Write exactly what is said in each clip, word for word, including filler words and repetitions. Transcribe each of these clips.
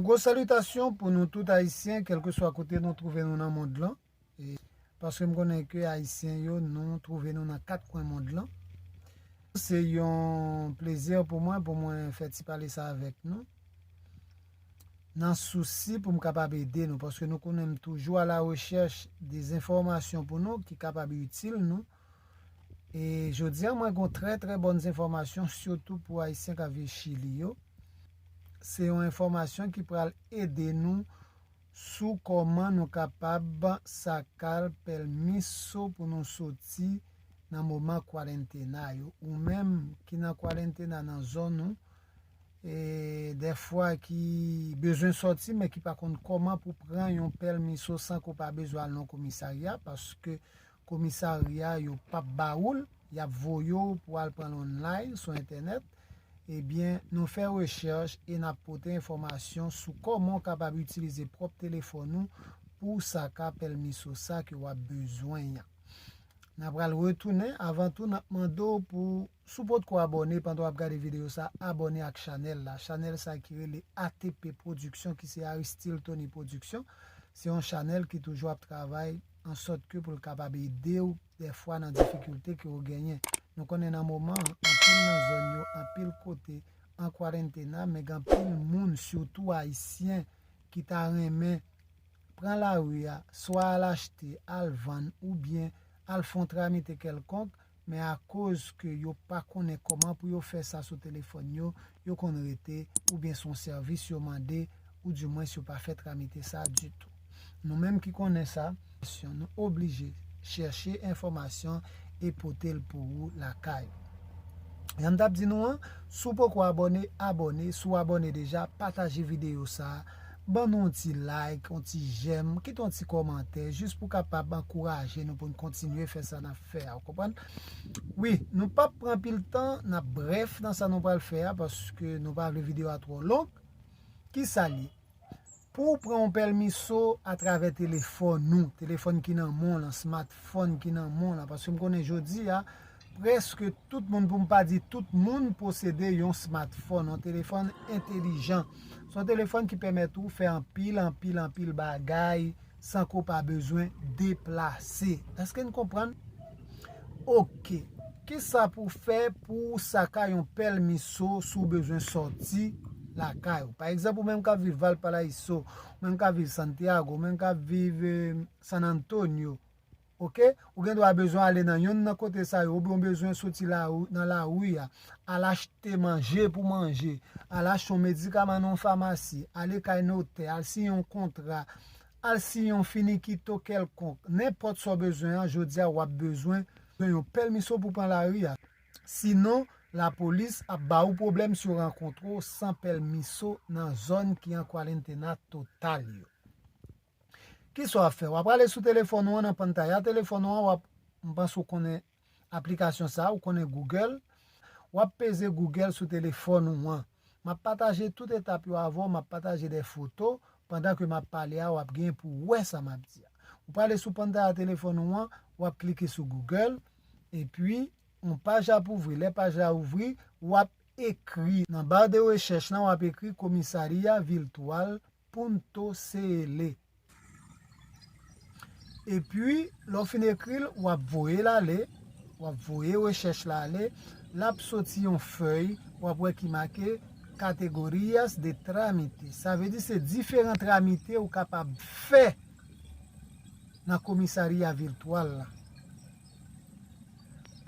Gwo salitasyon pou nou tout Ayisyen, kèlkeswa kote nou twouve nou nan mond lan. E, paske m konnen ke Ayisyen yo, nou twouve nou nan kat kwen mond lan. Se yon plezi pou mwen, pou mwen fè ti pale sa avèk nou. Nan sousi pou m kapab ede nou, paske nou konnen m toujou a la rechèch de enfòmasyon pou nou ki kapab itil nou. E jodi a, mwen gen trè, trè bòn enfòmasyon, sitou pou Ayisyen k ap viv Chili yo. Se yon enfòmasyon ki pral ede nou sou kòman nou kapab sakal pèmiso pou nou soti nan moman kwarantena yo. Ou menm ki nan kwarantena nan zòn ou, e dèfwa ki bezwen sòti, men ki pa konn kòman pou pran yon pèmiso san ke w pa bezwen al nan komisarya, paske komisarya yo p ap ba ou l, y ap voye w pou al pran l online, sou entènèt. Ebyen, nou fè rechèch e n ap pote enfòmasyon sou kòman w kapab itilize pwòp telefòn ou pou w sakal pèmiso sa ke w ap bezwen an. N a pral retounen, avan tou, n ap mande w pou, si w potko abòne pandan w ap gade videyo sa, abòne ak chanèl la. Chanèl sa ki rele A T P Production, ki se Aristide Tony Production. Se yon chanèl ki toujou ap travay ansòt ke pou l kapab ede w dèfwa nan difikilte ke w genyen. Nou konnen nan moman an, anpil nan zòn yo, anpil kote, an kwarantena, men gen anpil moun, sitou Ayisyen, ki ta renmen pran lari a, swa al achte, al vann, oubyen al fè yon tramite kèlkonk, men akoz ke yo pa konnen kòman pou yo fè sa sou telefòn yo, yo konn rete, oubyen se yon sèvis yo mande, oudimwens yo pa fè tramite sa ditou. Nou menm ki konnen sa, nou oblije chèche enfòmasyon e pote l pou ou lakay ou. Jan m t ap di nou an, si w poko abòne, abòne. Si w abòne deja, pataje videyo sa a. Ban nou yon ti like, yon ti j'aime, kite yon ti kòmantè, jis pou kapab ankouraje nou pou n kontinye fè sa n ap fè a, w konprann? Wi, nou p ap pran anpil tan, n ap brèf nan sa nou pral fè a, paske nou pa vle videyo a twò long. Kisa l ye? Pou w pran yon pèmiso atravè telefòn ou, telefòn ki nan men w lan, smartphone ki nan men w lan, paske m konnen jodi a, prèske tout moun, pou m pa di tout moun, posede yon smartphone, yon telefòn entelijan. Se yon telefòn ki pèmèt ou fè anpil, anpil, anpil bagay san ke w pa bezwen deplase. Èske n konprann? Oke. Kisa pou w fè pou w sakay yon pèmiso si w bezwen sòti lakay ou? Pa egzanp, ou menm k ap viv Valparaíso, ou menm k ap viv Santiago, ou menm k ap viv, eh, San Antonio, oke? Ou gen dwa bezwen ale nan yonn nan kote sa yo, oubyen w bezwen soti la, nan lari a, al achte manje pou manje, al achte yon medikaman nan yon famasi, ale kay notè, al siyen yon kontra, al siyen yon finikito kèlkonk, nenpòt sa w bezwen an, jodi a w ap bezwen yon pèmiso pou pran lari a. Sinon, lapolis ap ba ou pwoblèm si yo rankontre w san pèmiso nan zòn ki an kwarantena total yo. Kisa w ap fè? W ap ale sou telefòn ou an, nan pantay a telefòn ou an, w ap, m panse w konnen aplikasyon sa a, ou konnen Google. W ap peze Google sou telefòn ou an. M ap pataje tout etap yo avè w, m ap pataje de foto, pandan ke m ap pale a, w ap gen pou w wè sa m ap di a. Ou prale sou pantay a telefòn ou an, w ap klike sou Google, epi yon paj ap ouvri. Lè paj la ouvri, w ap ekri nan ba de rechèch lan, w ap ekri Komisarya Viltwal Punto C L. Epi, lè w fin ekri l, w ap voye l ale, w ap voye rechèch la ale, l ap soti yon fèy, w ap wè ki make Categorías de Trámite. Sa vle di se diferan tramite ou kapab fè nan komisarya Viltwal la.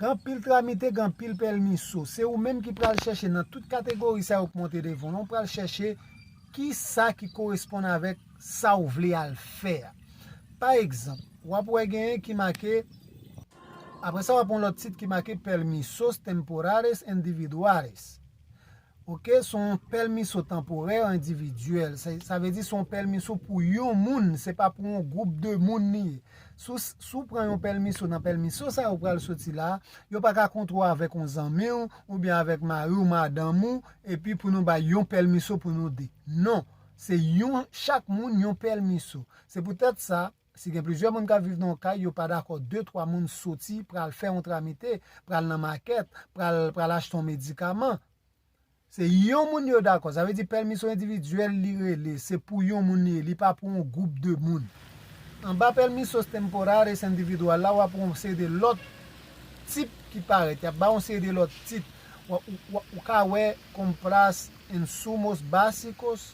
Gen anpil tramite, gen anpil pèmiso. Se ou menm ki pral chèche nan tout kategori sa yo k monte devan w lan, ou pral chèche ki sa ki koresponn avèk sa w vle al fè a. Pa egzanp, w ap wè genyen ki make, apre sa w ap yon lòt tit ki make Permisos Temporales Individuales. Oke, se yon pèmiso tanporè endividyèl. Sa, sa vle di se yon pèmiso pou yon moun, se pa pou yon gwoup de moun li ye. Si w, si w pran yon pèmiso nan pèmiso sa yo pral soti la, yo pa ka kontre w avèk yon zanmi w, oubyen avèk mari w, madanm ou, epi pou nou bay yon pèmiso pou nou de. Non, se yon, chak moun yon pèmiso. Se poutèt sa, si gen plizyè moun k ap viv nan yon kay, yo pa dakò de twa moun soti, pral fè yon tramite, pral nan makèt, pral, pral achte yon medikaman. Se yon moun yo dakò. Sa vle di pèmiso endividyèl li rele. Se pou yon moun li ye. Li pa pou yon gwoup de moun. Anba permissos temporários individual la, w ap wè yon seri de lòt tip ki parèt. Y ap ba yon seri de lòt tit. Ou, ou, ou, ou ka wè compras insumos básicos,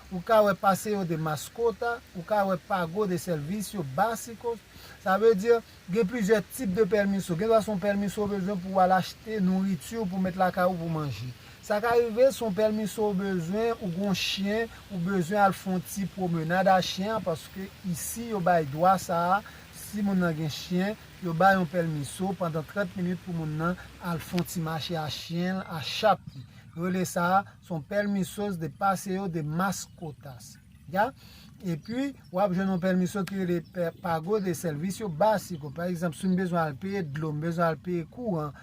ou ka wè paseo de mascota, ou ka wè pago de servicio básicos. Sa vle di, gen plizyè tip de permiso. Gen dwa se yon permiso w bezwen pou w al achte nouriti pou w met lakay ou pou manje. Sa ka rive se yon permiso w bezwen, ou gen yon chen, ou bezwen al fè yon ti pwomenad a chen an, paske isi yo bay dwa sa a, si moun nan gen chen, yo bay yon permiso pandan trant minit pou moun nan al fè yon ti mache a chen l, a chat li. Yo rele sa a, son permisos de paseo de mascotas. Ya? Epi, w ap jwenn yon permiso ki rele pe-, pago de servicio básico. Pa egzanp, si m bezwen al peye dlo, m bezwen al peye kouran,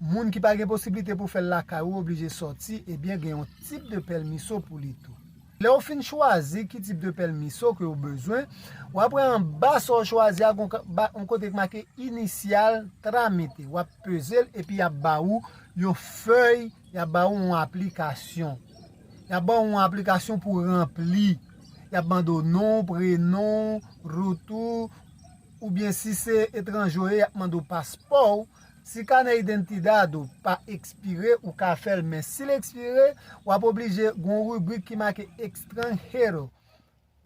moun ki pa gen posiblite pou fè l lakay ou oblije sòti, ebyen, gen yon tip de permiso pou li tou. Lè w fin chwazi ki tip de permiso ke w bezwen, w ap wè anba sa w chwazi a, gon ka-, ba-, yon kote ki make iniciar trámite. W ap peze l, epi y ap ba ou yon fèy, y ap ba ou yon aplikasyon. Y ap ba ou yon aplikasyon pou ranpli. Y ap mande w non, prenon, rout ou, oubyen si se etranje w ye, y ap mande w paspò w. Si carnet de identidad ou pa ekspire, ou ka fè l, men si l ekspire, w ap oblije gen yon ribrik ki make extranjero,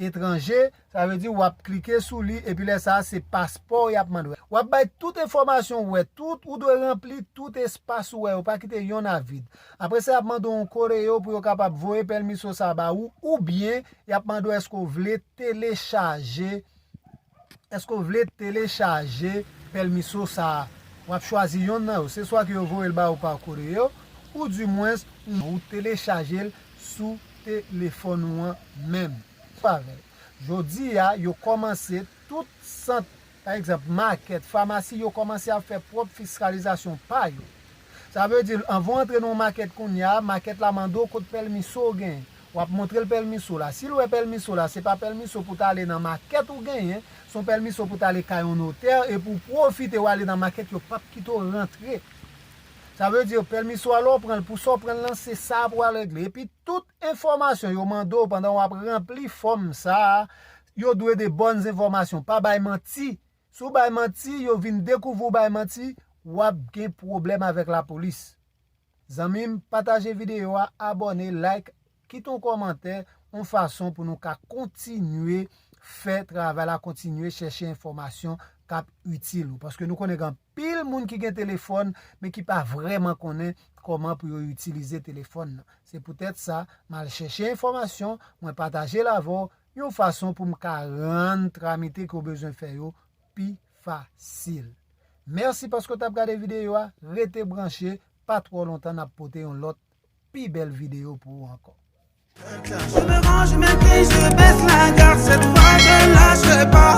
etranje, sa vle di w ap klike sou li, epi lè sa a, se paspò y ap mande w. W ap bay tout enfòmasyon ou wè, tout, ou dwe ranpli tout espas ou wè yo, pa kite yonn a vid. Apre sa, y ap mande w yon koreo pou yo kapab voye pèmiso sa a ba ou, oubyen y ap mande w èske w vle telechaje, èske w vle telechaje pèmiso sa a. W ap chwazi yonn nan yo. Se swa ke yo voye l ba ou pa koreo, ou dimwens, ou telechaje l sou telefòn ou an menm. Avè l. Jodi a, yo kòmanse tout sant, pa egzanp, makèt, famasi, yo kòmanse ap fè pwòp fiskalizasyon pa yo. Sa vle di, anvan w antre nan yon makèt kounye a, makèt la mande w kot pèmiso w genyen. W ap montre l pèmiso la. Si l wè pèmiso la, se pa pèmiso pou t ale nan makèt ou genyen, se yon pèmiso pou t ale kay yon notè, epi w pwofite w ale nan makèt, yo p ap kite w rantre. Sa vle di, pèmiso a, lè w pran l, pou sa w pran l lan, se sa pou w al regle. Epi tout enfòmasyon yo mande w pandan w ap ranpli fòm sa a, yo dwe de bòn enfòmasyon, pa bay manti. Si w bay manti, yo vin dekouvri w bay manti, w ap gen pwoblèm avèk lapolis. Zanmi m, pataje videyo a, abòne, like, kite yon kòmantè, yon fason pou nou ka kontinye fè travay la, kontinye chèche enfòmasyon k ap itil ou. Paske nou konnen gen anpil moun ki gen telefòn, men ki pa vrèman konnen kòman pou yo itilize telefòn nan. Se poutèt sa, m al chèche enfòmasyon, mwen pataje l avè w, yon fason pou m ka rann tramite ke w bezwen fè yo pi fasil. Mèsi paske w t ap gade videyo a, rete branche, pa twò lontan n ap pote yon lòt pi bèl videyo pou ou ankò. Je me range, je me plie, je baisse la garde. Cette fois, je lâche pas.